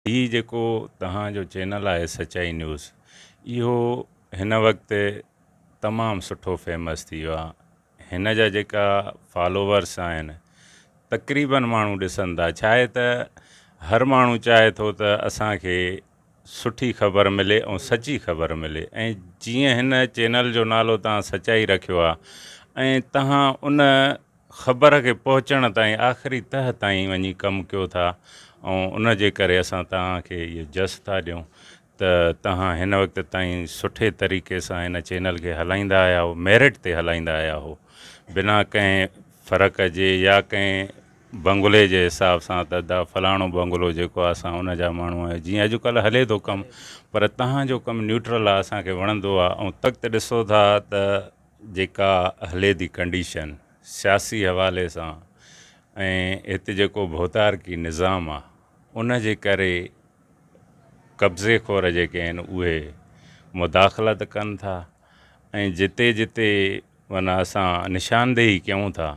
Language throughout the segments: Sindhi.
هي جيڪو توهان جو چينل آهي سچائي نيوز اهو هن وقت تمام سٺو فيمس ٿي ويو آهي هن جا جيڪا فالوورس آهن تقريبن ماڻهو ڏسن ٿا ڇا آهي ته هر ماڻهو چاهي ٿو ته اسان کي سٺي خبر ملي ۽ سچي خبر ملي ۽ جيئن هن چينل جو نالو توهان سچائي رکيو آهي ۽ توهان ان خبر کي پهچڻ تائين آخري تهه تائين وڃي ڪم ڪيو ٿا ۽ ان جي ڪري اسان توهان کي اهو جس ٿا ڏيون ته توهان هن وقت تائين سٺي طريقي سان هن چينل کي هلائيندا آيا آهيو ميرٽ تي هلائيندا آيا آهيو بنا ڪنهن فرق جي يا ڪنهن بنگلي جي حساب سان ته ادا فلاڻو بنگلو جيڪو آهي اسان ان جا ماڻهو آهيون جيئن اڄڪلهه هلي ٿو ڪم پر توهان جو ڪم نيوٽرل آهي اسان کي وڻندو آهي ۽ وقت ڏسو ٿا ته جيڪا هلي ٿي ڪنڊيشن سياسي حوالي سان ۽ هت جيڪو ڀوتارڪي نظام آ ان جي ڪري قبضي خور جيڪي آهن اهي مداخلت ڪن ٿا ۽ جتي جتي معنيٰ اسان نشاندهي ڪيون ٿا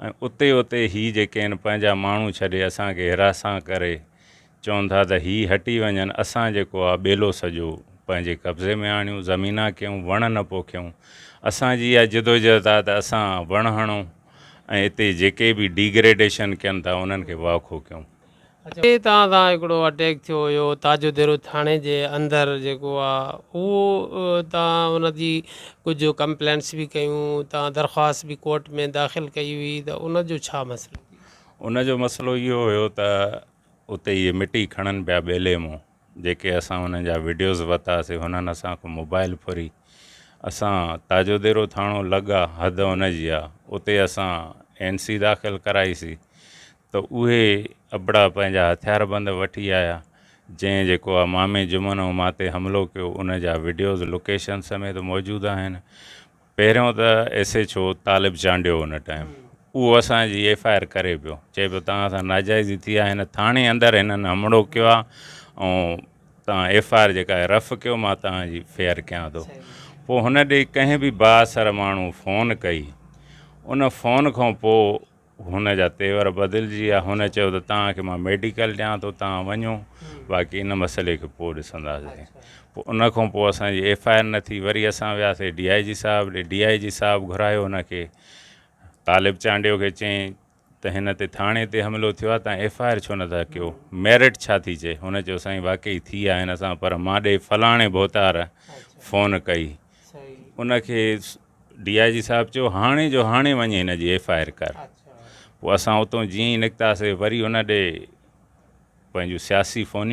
۽ اتي اتي هي جيڪي آهن پنهنجا ماڻهو ڇڏي اسان کي هراسان ڪري چون ٿا ته هي هٽي وڃن، اسان جيڪو آ ٻيلو سڄو پنهنجي قبضي ۾ آڻيون، زمينا ڪيون، وڻ نه پوکيون. اسان جي اها جدوجهد آ ته اسان وڻ هڻون ۽ اتي جيڪي به ڊيگريڊيشن ڪين ٿا انهن کي واکو ڪيون. اچا تان تان هڪڙو اٽيڪ ٿيو هيو تاجو ديرو ٿاڻي جي اندر جيڪو آ اهو تان ان جي ڪجهه ڪمپلينٽس به ڪيون تان درخواست به ڪورٽ ۾ داخل ڪئي هئي ته ان جو ڇا مسئلو ٿي؟ ان جو مسئلو اهو هيو ته اتي اهي مٽي کڻن پيا ٻيلي مون جيڪي اسان انهن جا وڊيوز ورتاسي هنن اسان کان موبائل ڦري اسان تاجو ديرو ٿاڻو لڳ آ حد ان جي آ اتي اسان اين سي داخل ڪرائي سي ته اهي ابڙا پنهنجا هٿيار بند وٺي آيا جنهن جيڪو آ مامي جمن ۽ مان تي حملو ڪيو ان جا وڊيوز لوڪيشن سميت موجود آهن پهريون ته ايس ايڇ او طالب چانڊيو ان ٽائيم اهو اسان جي ايف I R ڪري پيو چئي پيو توهان سان ناجائزي ٿي آهي هن ٿاڻي اندر هنن حملو ڪيو آهي ۽ توهان ايف I R جيڪا آهي رف ڪيو مان توهان جي فيئر ڪيان ٿو پوء هن ڏي ڪنهن به بااثر ماڻهو فون ڪئي ان فون کان پوء هن جا تيور بدلجي ويا. هن چيو ته توهان کي مان ميڊيڪل ڏيان ٿو، توهان وڃو، باقي ان مسئلي کي پوء ڏسنداسين. پوء ان کان پوء اسان جي ايف I R نه ٿي، وري اسان وياسين ڊي I جي صاحب ڏي، ڊي I جي صاحب گهرايو هن کي، طالب چانڊيو کي چيائين ته هن تي ٿاڻي تي حملو ٿيو آهي، توهان ايف I R ڇو نه ٿا ڪيو، ميرٽ ڇا ٿي چئي؟ هن چيو سائين واقعي ٿي آهي هن سان، پر مان ڏي فلاڻي ڀوتار فون ڪئي، ان کي ڊي I جي صاحب چيو هاڻي جو هاڻي وڃي هن جي ايف I R ڪر. پوء اسان اتون جيئن ئي نڪتاسي وري ان ڏي پنهنجون سياسي فونيون.